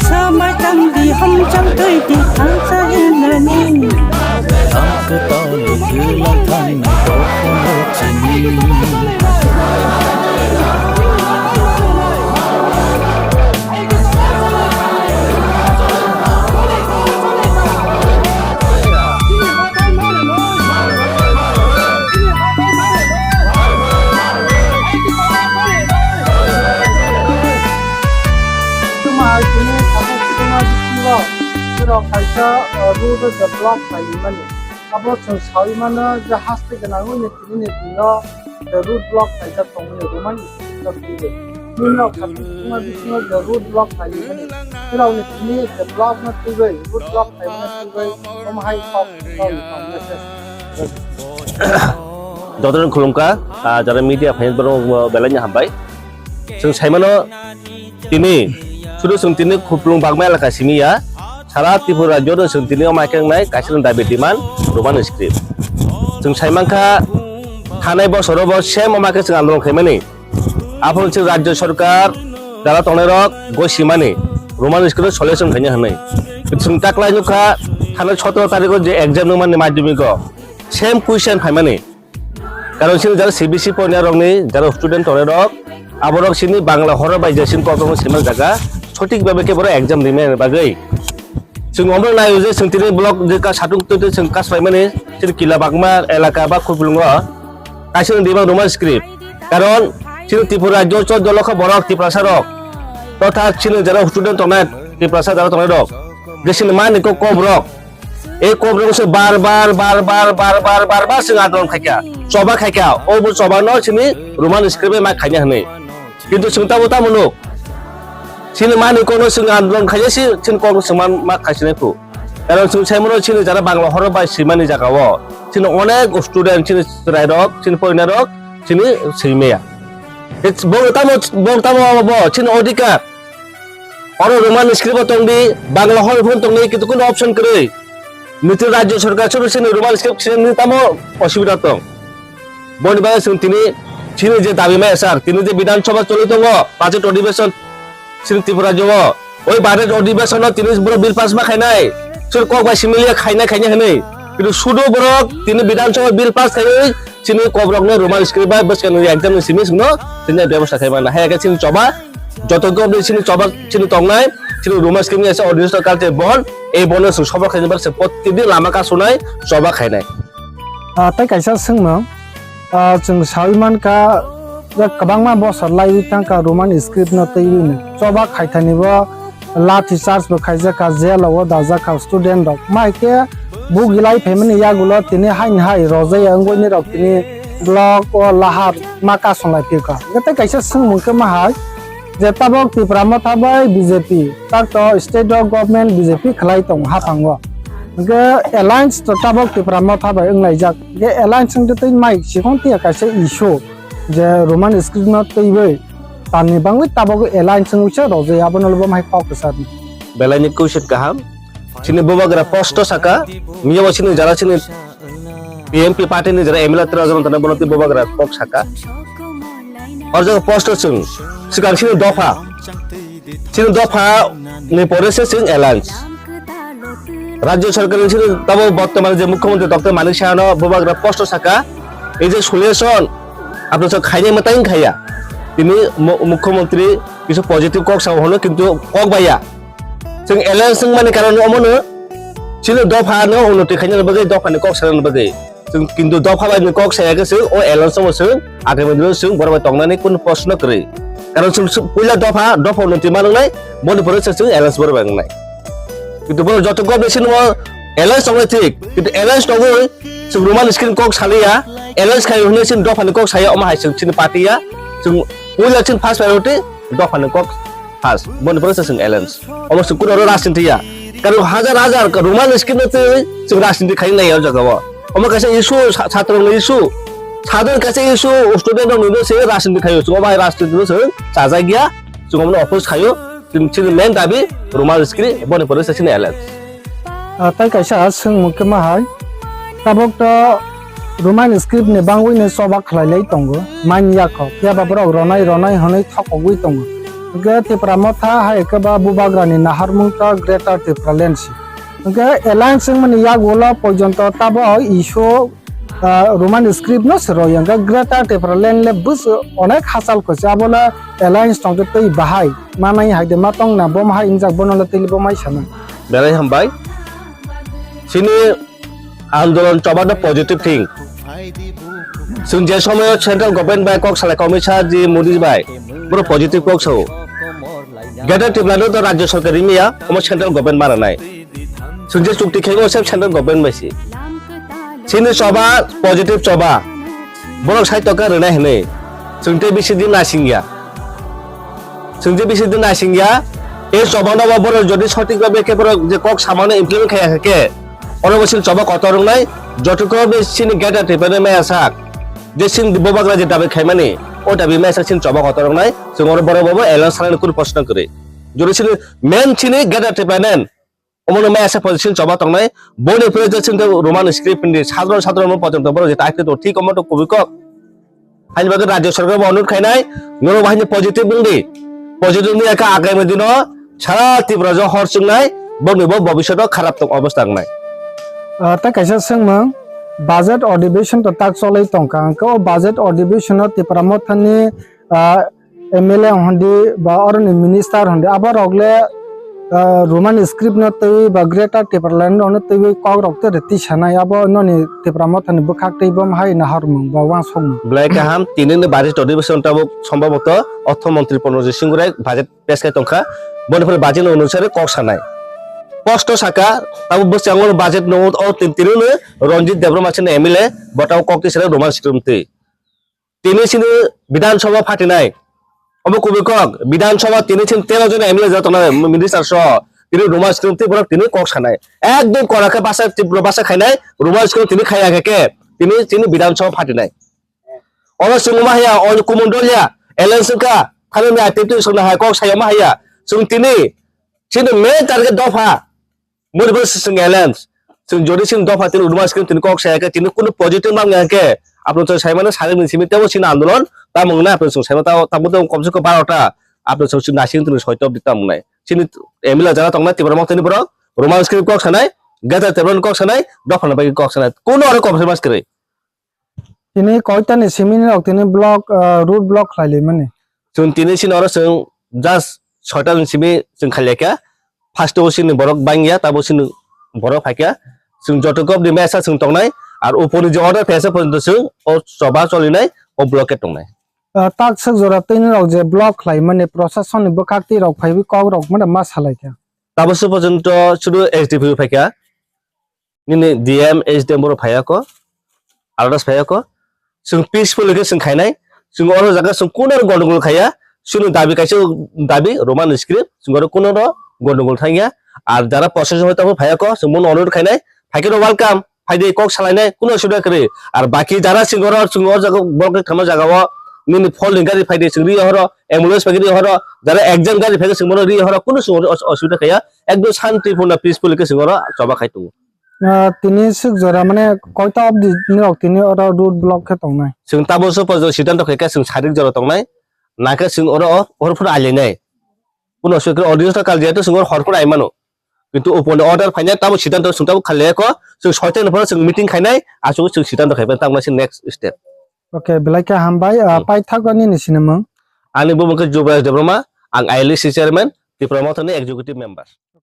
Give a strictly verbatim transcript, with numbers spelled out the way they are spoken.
Samai tang di, hamchang twi di, thangsa hinani. Tuma tini abo tuma bisingo borok kaisa, uh, road o develop khlaiwi mani. Abo chwng saui mano je haste gwnangwi ni tini ni dino je road block khaijak tongmani Roman script no twiwi. Nini rok khatungma bisingo je road block khlaiwi mani. Borok ni tini develop no twiwi, road block khlaimano twiwi, omo hai kok rok ni message. Jotono khulumkha, ah, jara media phainai borok belai ni hambai. Chwng saimano tini, sudu chwng tini khupulung bagma elaka simi ya, sara Tripura rajyo no chwng tini omo khe wngnai kaisa dabi demand Roman script. Chwng saimankha thanai bosoro bo same omo khe chwng andolon khaimani. Aphuru chwng rajyo sarkar dara tongnai rok goi simani Roman script solution khaina hwnwi. Chwng taklai nukha thanai sotoro tarikh o je exam nungmani madhyamik o same question phaimani. Karon chini jara C B S E poina rokni jara student tongnai rok, aborok chini Bangla horo bai je chini kokno sima jaga sothik babe khe borok exam rimani bagwi. Chwng omo naio je chwng tini block je ka satung twi twi chwng kaspaimani chini kila bagma elaka ba khupulungo kaisa ni dibang Roman script. Karon chini Tripura rajyo choddo lokho borok Tiprasa rok totha chini jara student tongnai Tiprasa jara tongnai rok je chini mani kok kok rok. E kobrok se bar bar bar bar bar bar bar bar sing adron khaikha, choba khaikha, o bo choba no sini Roman script bai ma khaina hwnwi. Kintu sing tamo tamo nuk. Sini mani kono sing adron khaija si, sini kono sing man ma khaisinai phu. Karon sing sai mano sini jara Bangla horo bai simani jaga o. Sini onek student sini chwrai rok, sini poina rok, sini simi ya. Bo tamo, bo tamo bo sini odhikar. Oro Roman script bo tongdi, Bangla hor phone tongdi, kintu kuno option kwrwi. Niti rajyo sarkar suru sini Roman script sini tamo osubida tong. Boni bagwi chwng tini chini je dabi maya sir, tini je Bidhan Sabha choli tongo, budget odhibeshon sini Tripura rajyo o. Oi budget odhibeshon o tini borok bill pass ma khainai. Sur kok bai similiya khainai khainai hwnwi. Kintu sudu borok tini Bidhan Sabha bill pass khaiwi chini kobrokno Roman script bai bwskangni exam ni simi singno tini bebosta khai mano. Hai khe chini choba joto gobni chini choba chini tongnai chini Roman script ni asa ordinance culture bon ei bono sung sobo khaini bar se protidin lama kasunai choba khainai. Ah, tei kaisa swngmung, ah, chwng saui mankha je kwbangma bosor laiwi thangkha Roman script no twiwi no choba khaithani bo lathi charge bo khaijakha, jail o dajak kha student rok. Mai khe bugilai phaimani yagulo tini haini hai rojaya wngwi ni rok tini block o lahar ma kasonglai phikha. Hwnkhe tei kaisa swngmung khe ma hai je tabok Tipra Motha bai B J P, tak to state o government B J P khlai tongo haphango. Hwnkhe alliance to tabok Tipra Motha bai wnglaijak. Hwnkhe alliance wngtwi tei mai sikon tiya kaisa issue. Je Roman script no twiwi tamni bangwi tabok alliance wngwi se rojai abono bo mai kok kwchar. Belai ni question kaham. Chini bubagra posto saka, miya bo chini jara chini P M P party ni jara M L A tera jon tana bono twi bubagra kok saka. Or jaga posto chwng, swkang chini dopha. Chini dopha ni pore se chwng alliance. Rajya sarkar ni chini tabo bortoman je mukhyamantri Doctor Manik Saha no bubagra posto saka, ei je solution, apni sok khainai mwtai khaiya. Tini mu-, mukhyamantri kisu positive kok sao hono, kintu kok baiya. Chwng alliance wngmani karon omono, chini dopha no unnoti khainani bagwi, dopha ni kok sanani bagwi. Chwng kintu dopha bai ni kok saya khe chwng o alliance omo chwng agami dino chwng borok bai tongnani kunu proshno kwrwi. Karon chwng, chwng puila dopha, dopha unnoti ma wngnai, boni pore se chwng alliance borok bai wngnai. Kintu borok joto gobni sini o alliance tongnai thik, kintu alliance tongwi chwng Roman script kok saliya, alliance khai hwnwi chwng dopha ni kok saya, omo hai chwng chini party ya, chwng puila chwng first priority dopha ni kok First, boni pore se chwng alliance. Omo chwng kunu oro rajniti ya. Karon hajar hajar Roman script no twi chwng rajniti khai nai o jaga o. Omo kaisa issue, sa-, satro ni issue. Sadon kaisa issue, student rok ni se rajniti khai o. Chwng omo hai rajniti no chwng chajak ya. Chwng omo oppose khai o. Chwng chini main dabi Roman script, boni pore se chini alliance. Ah, tei kaisa swngmung khe ma hai, tabok to Roman script ni bangwi ni choba khlai lai tongo, man ya kho, phiya ba borok ronai ronai hwnwi thokogwi tongo. Hwnkhe Tipra Motha hai khe ba Bubagrani naharmung ta Greater Tipraland si. Hwnkhe alliance wngmani yagulo porjonto tabo issue, ah, Roman script no se rw yang khe Greater Tipraland le bus onek hachal kwchwi abono alliance tongkhe twi bahai manai hai de ma tong na bo ma hai wngjak bono le twi le bo mai sana. Belai hambai. Chini andolon choba no positive thing. Chwng je somoyo central government bai kok salai komisa ji Modi bai, boro positive kok sao. Greater Tipraland no to rajya sarkar rimya, omo central government mana nai. Chwng je chukti khaimo se central government bai si. Chini choba positive choba. Borok sai toka rwnai hwnwi. Chwng tei bisi din nasingya. Chwng je bisi din nasingya. E choba no bo borok jodi sotik bhabe khe borok je kok samano implement khaiya khe. Oro bo chini choba kotor wngnai, joto khe bo chini Greater Tipraland maya sak. Je chini Bubagra je dabi khaimani, o dabi maya sak chini choba kotor wngnai, chwng oro borok bo bo alliance salani kunu proshno kwrwi. Jodi chini main chini Greater Tipraland, omono maya sak position choba tongnai, boni pore je chini Roman script hindi, sadron sadron mo pojonto borok je type khe to thik omo to kubui kok. Haini bagwi rajya sarkar bo onurod khainai, norok bo haini positive wng di. Positive wngya khe agami dino sara Tripura jo hor chwngnai, bokni bo bobisyoto kharap tong obostha wngnai. Ah, tei kaisa swngmung, budget adhibeshon to tak cholwi tongkha, hwnkhe o budget adhibeshono Tipra Mothani, ah, M L A hondi ba oroni minister hondi abo rok le, ah, Roman script no twiwi ba Greater Tipraland no twiwi kok rok te rwtwi sanai abo noni Tipra Mothani bwkhak twi bo hai naharmung ba uansukmung. Belai kaham, tini ni budget adhibeshon tabuk sombhoboto ortho montri Pranojit Singh Rai budget pes khai tongkha, boni phore budget no onusare kok sanai. Posto saka, tabuk bwskango budget no o tin tini no Ranjit Debbarma chini M L A, bo tabuk kok twi sanai Roman script twi. Tini chini Bidhan Sabha phatinai. Obo kubui kok, Bidhan Sabha tini chini tero jon M L A jotona minister so, tini Roman script twi borok tini kok sanai. Ekdom kora khe basa Tripura basa khainai, Roman script tini khaiya khe khe, tini chini Bidhan Sabha phatinai. Oro chwng ma haya, o kumon dol ya, alliance wngkha, thani ni activity songna hai kok saya ma haya. Chwng tini, chini main target dopha. Modi bo se chwng alliance. Chwng jodi chini dopha tini Roman script tini kok saya khe tini kunu positive mang ya khe. Apno chwng sai mano sari ni simi tebo chini andolon tamung na apno chwng sai mano tamo tamo komse kom baro ta. Apno chwng chini nasing tini soi top di tamung nai. Chini M L A jara tong nai Tipra Motha ni borok Roman script kok sanai, Greater Tipraland kok sanai, dopha na bagwi kok sanai. Kunu oro compromise kwrwi. Tini koitani simi ni rok tini block, ah, road block khlai lai mani. Chwng tini sini oro chwng just soita ni simi chwng khailai kha. First o sini borok bangya, tabo sini borok phaikha. Chwng joto kok ni mesa chwng tongnai. Ar upor ni je order phaisa porjonto chwng o choba cholinai, o block e tongnai. Ah, tak swk jora tini rok je block khlai mani procession ni bwkhak twi rok phaiwi kok rok mada ma salai kha. Tabo se porjonto sudu S D P O phaikha. Nini D M, S D M borok phaiya ko, aldas phaiya ko. Chwng peaceful khe chwng khainai. Chwng oro jaga chwng kuno gondogol khaiya. Chwngno dabi kaisa dabi Roman script, chwng oro kuno ro gondogol thangya. Ar jara procession hoi tamo phaiya ko, chwng bono onurod khainai. Phaikhe no welcome, phaidi kok salainai, kuno osubida kwrwi. Ar baki jara chwng oro, chwng oro jaga borok thangma jaga o nini phol ni gari phaidi chwng ri horo, ambulance phaidi ri horo, jara ekjon gari phaidi chwng bono ri horo, kuno chwng oro os-, osubida khaiya. Ekdom shanti purna peaceful khe chwng oro choba khai tongo. Ah, tini swk jora mane koita obdi norok tini oro road block khe tongnai. Chwng tabo se pojok siddhanto khaikha chwng sarik jora tongnai. Nakhe chwng oro o hor phano ailainai. Kuno swk khe audience to kal jeto chwng oro hor phano aimano. Kintu uponi order phainai tabo siddhanto chwng tabo khalai kho. Chwng soita ni phano chwng meeting khainai. Aswk chwng siddhanto khaibai tamo se next step. Okay, belai khe hambai. Ah, hmm. Paithak ani ni sinimung. Ani bumung khe Jubraj Debbarma. Ang I L A C chairman, Tipra Motha ni executive member.